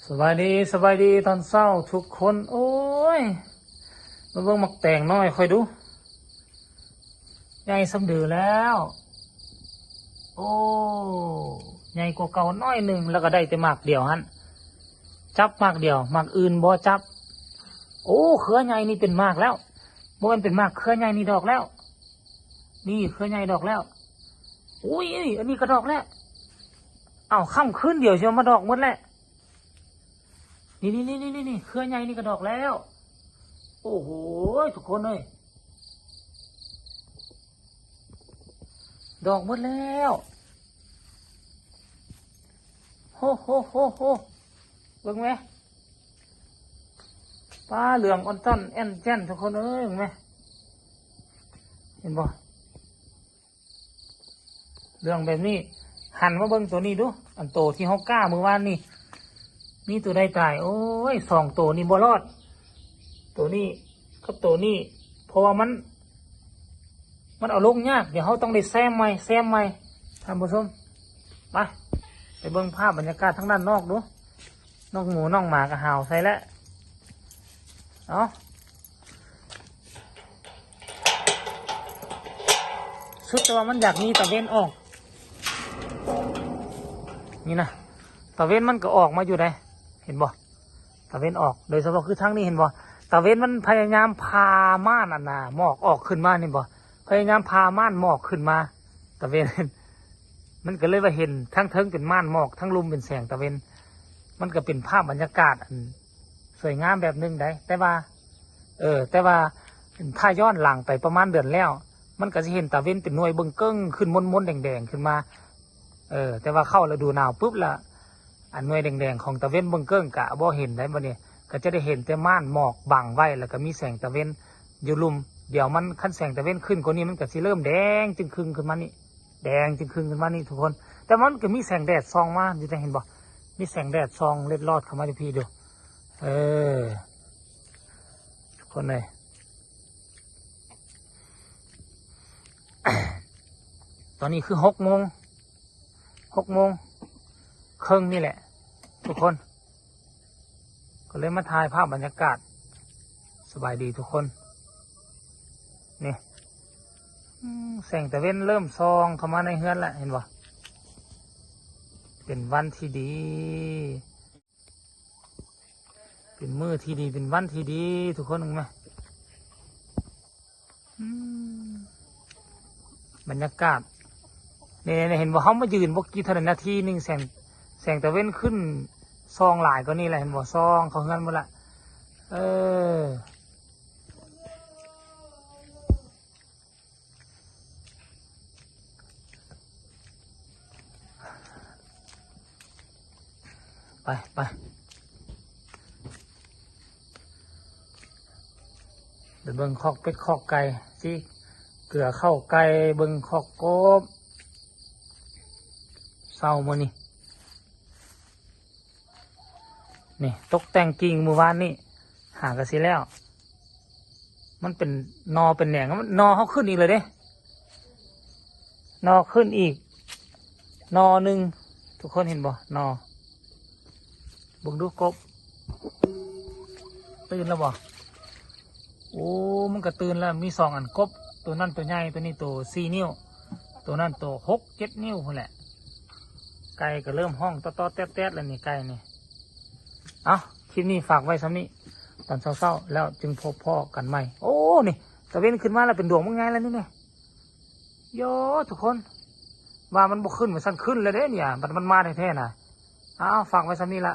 ສະບາຍດີ ສະບາຍດີຕອນເຊົ້າທຸກຄົນ. ໂອ້ຍ ມາເບິ່ງໝາກແຕງນ້ອຍຂ້ອຍດູ ໃຫຍ່ສ່ຳໃດແລ້ວ. ໂອ້ ໃຫຍ່ກວ່າເກົ່າໜ້ອຍໜຶ່ງ ແລ້ວກໍໄດ້ແຕ່ໝາກດຽວຫັ້ນ. ຈັບໝາກດຽວ ໝາກອື່ນບໍ່ຈັບ. ໂອ້ ເຄືອໃຫຍ່ນີ້ເປັນໝາກແລ້ວ. ບໍ່ແມ່ນເປັນໝາກ ເຄືອໃຫຍ່ນີ້ດອກແລ້ວ. ນີ້ເຄືອໃຫຍ່ດອກແລ້ວ. ໂອ້ຍ ອັນນີ້ກໍດອກແລ້ວ. ເອົ້າ ຄ່ຳຄືນດຽວຊິມາດອກໝົດແລ້ວ. ນີ້ໆໆໆ ເຄືອໃຫຍ່ນີ້ກໍດອກແລ້ວ. ໂອ້ໂຫ ທຸກຄົນເອີຍ ດອກໝົດແລ້ວ. ໂຫໆໆໆ ເບິ່ງແມະ ປ້າ ເຫຼືອງອ່ອນຕອນແອ່ນແຈ່ນ ທຸກຄົນເອີຍ ເບິ່ງແມະ ເຫັນບໍ່? ເລື່ອງແບບນີ້ ຫັນມາເບິ່ງໂຕນີ້ດູ ອັນໂຕທີ່ເຮົາກ້າມື້ວານນີ້ ມີໂຕໃດຕາຍ? ໂອ້ຍ ສອງໂຕນີ້ບໍ່ລອດ ໂຕນີ້ກັບໂຕນີ້ ເພາະວ່າມັນ ມັນເອົາລົງຍາກ. ດຽວເຮົາຕ້ອງໄດ້ແຊມໃໝ່ ແຊມໃໝ່ ທ່ານຜູ້ຊົມ. ໄປ ໄປເບິ່ງພາບບັນຍາກາດທາງດ້ານນອກດູ ນ້ອງໝູນ້ອງໝາກໍຫາວໃສ່ແລ້ວ. ເອົາ ສຸດແຕ່ວ່າມັນຢາກມີຕາເວັນອອກ ນີ້ນະ ຕາເວັນມັນກໍອອກມາຢູ່ໃດ໋ ເຫັນບໍ່? ຕາເວັນອອກ ໂດຍສະເພາະຄືທາງນີ້ ເຫັນບໍ່? ຕາເວັນມັນພະຍາຍາມຜ່າມ່ານອັນນ່າ ໝອກອອກຂຶ້ນມາ ເຫັນບໍ່? ພະຍາຍາມຜ່າມ່ານໝອກຂຶ້ນມາ ຕາເວັນ ມັນກໍເລີຍວ່າເຫັນທັງເທິງເປັນມ່ານໝອກ ທັງລຸ່ມເປັນແສງຕາເວັນ. ມັນກໍເປັນພາບບັນຍາກາດອັນສວຍງາມແບບໜຶ່ງໃດ໋ ແຕ່ວ່າ ເອີ ແຕ່ວ່າຖ້າຍ້ອນຫຼັງໄປປະມານເດືອນແລ້ວ ມັນກໍຊິເຫັນຕາເວັນເປັນໜ່ວຍເບິ່ງເກິ່ງຂຶ້ນມົນໆແດງໆຂຶ້ນມາ. ເອີ ແຕ່ວ່າເຂົ້າລະດູໜາວປຶບລະ ອັນໜ່ວຍແດງໆຂອງຕາເວັນເບິ່ງເກິ່ງກະບໍ່ເຫັນໄດ໋ ບັດນີ້ກໍຈະໄດ້ເຫັນແຕ່ມ່ານໝອກບັງໄວ້ ແລ້ວກໍມີແສງຕາເວັນຢູ່ລຸ່ມ. ດຽວມັນ ຄັນແສງຕາເວັນຂຶ້ນກວ່ານີ້ ມັນກໍຊິເລີ່ມແດງຈຶ່ງຄຶ່ງຂຶ້ນມານີ້ ແດງຈຶ່ງຄຶ່ງຂຶ້ນມານີ້ທຸກຄົນ. ແຕ່ມັນກໍມີແສງແດດສ່ອງມາຢູ່ ເຫັນບໍ່? ມີແສງແດດສ່ອງເລັດລອດເຂົ້າມາຢູ່ພີ້ດູ ເອີ ທຸກຄົນເອີຍ. ຕອນນີ້ຄືຫົກໂມງ ຫົກໂມງເຄິ່ງນີ້ແຫຼະທຸກຄົນ ກໍເລີຍມາຖ່າຍພາບບັນຍາກາດ. ສະບາຍດີທຸກຄົນ ນີ້ ອືມ ແສງຕາເວັນເລີ່ມສ່ອງເຂົ້າມາໃນເຮືອນລະ ເຫັນບໍ່? ເປັນວັນທີ່ດີ ເປັນມື້ທີ່ດີ ເປັນວັນທີ່ດີ ທຸກຄົນເບິ່ງມາ ອືມ ບັນຍາກາດ ນີ້ໆ ເຫັນບໍ່? ເຮົາມາຢືນບໍ່ກີ່ເທົ່າໃດ ນາທີໜຶ່ງ ແສງ ແສງຕາເວັນຂຶ້ນສ່ອງຫຼາຍກວ່ານີ້ແຫຼະ ເຫັນບໍ່? ສ່ອງເຂົ້າເຮືອນໝົດລະ ເອີ. ໄປ ໄປ ໄປເບິ່ງຄອກເປັດຄອກໄກ່ ຊິເກືອເຂົ້າໄກ່ ເບິ່ງຄອກກົບ ເຊົ້າມື້ນີ້. ນີ້ຕົກແຕ່ງກິ່ງມື້ວານນີ້ ຫາກະຊິແລ້ວ ມັນເປັນໜໍ່ເປັນແໜງ ໜໍ່ເຮົາຂຶ້ນອີກແລ້ວເດ້ ໜໍ່ຂຶ້ນອີກໜໍ່ໜຶ່ງ ທຸກຄົນເຫັນບໍ່? ໜໍ່ ເບິ່ງດູ ກົບ ຕື່ນແລ້ວບໍ່? ໂອ້ ມັນກະຕື່ນແລ້ວ ມີສອງອັນ ກົບ ໂຕນັ້ນໂຕໃຫຍ່ ໂຕນີ້ໂຕສີ່ນິ້ວ ໂຕນັ້ນໂຕຫົກເຈັດນິ້ວພຸ້ນແຫຼະ. ໄກ່ກໍເລີ່ມຮ້ອງຕອດໆແຕດໆແລ້ວນີ້ ໄກ່ນີ້. ເອົ້າ ຄລິບນີ້ຝາກໄວ້ສ່ຳນີ້ ຕອນເຊົ້າໆ ແລ້ວຈຶ່ງພົບພໍ້ກັນໃໝ່. ໂອ້ ນີ້ ຕາເວັນຂຶ້ນມາແລ້ວ ເປັນດວງບັກໃຫຍ່ແລ້ວນີ້ແມ່. ໂຢ ທຸກຄົນ ວ່າມັນບໍ່ຂຶ້ນ ວ່າຊັ້ນ ຂຶ້ນແລ້ວເດ້ນີ້ ບັດມັນມາແທ້ໆນະ. ເອົາ ຝາກໄວ້ສ່ຳນີ້ລະ.